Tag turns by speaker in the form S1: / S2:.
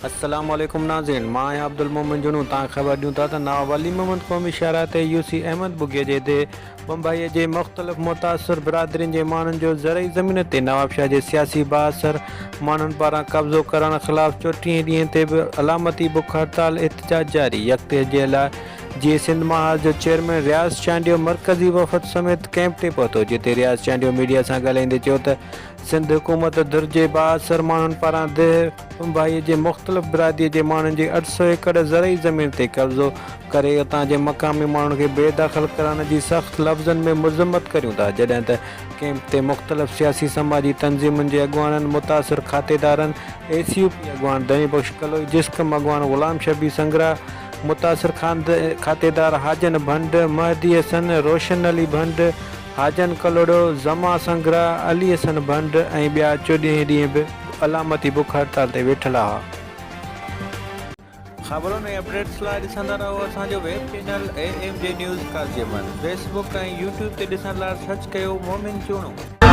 S1: السلام عليڪم ناظرين مان آهيان عبدالمومن جنون تان خبر ڏيون ٿا ته نواب ولي محمد قومي شاهراهه تي يو سي احمد ٻگهي جي ديهه بمبئي جي مختلف متاثر برادرين جي ماڻهن جو زرعي زمين تي نوابشاهه جي سياسي بااثر ماڻهن پاران قبضو ڪرڻ خلاف چوٽيهين ڏينهن تي به علامتي بک هڙتال احتجاج جاري يڪتهجي لاء جيئي سنڌ محاذ جو چيئرمين رياض چانڊيو مرڪزي وفد سميت ڪئمپ تي پهتو جتي رياض چانڊيو ميڊيا سان ڳالهائيندي چيو ته سنڌ حڪومت ڌر جي بااثر ماڻهن پاران ديهه پنڀائيء جي مختلف براديء جي ماڻهن جي 800 ايڪڙ زرعي زمين تي قبضو ڪري اتان جي مقامي ماڻهن کي بي دخل ڪرڻ جي سخت لفظن ۾ مذمت ڪريون ٿا جڏهن ته ڪئمپ تي مختلف سياسي سماجي تنظيمن جي اڳواڻن متاثر کاتيدارن اي سي يو پي اڳواڻ ڌڻي بخش ڪلوئي جسقم اڳواڻ غلام شبير سنگرا متاثر کاتيدار حاجن ڀنڊ مهدي حسن روشن علي ڀنڊ حاجن ڪلهوڙو، زمان سنگرا، علي حسن ڀنڊ ۽ ٻيا چوڏهين ڏينهن به علامتي بک هڙتال تي ويٺل ها. خبرن ۽ اپڊيٽس لاء ڏسندا رهو اسان جو web channel A M J news Qazi Ahmed. Facebook ۽ YouTube تي ڏسڻ لاء سرچ ڪيو مومن چوڻو.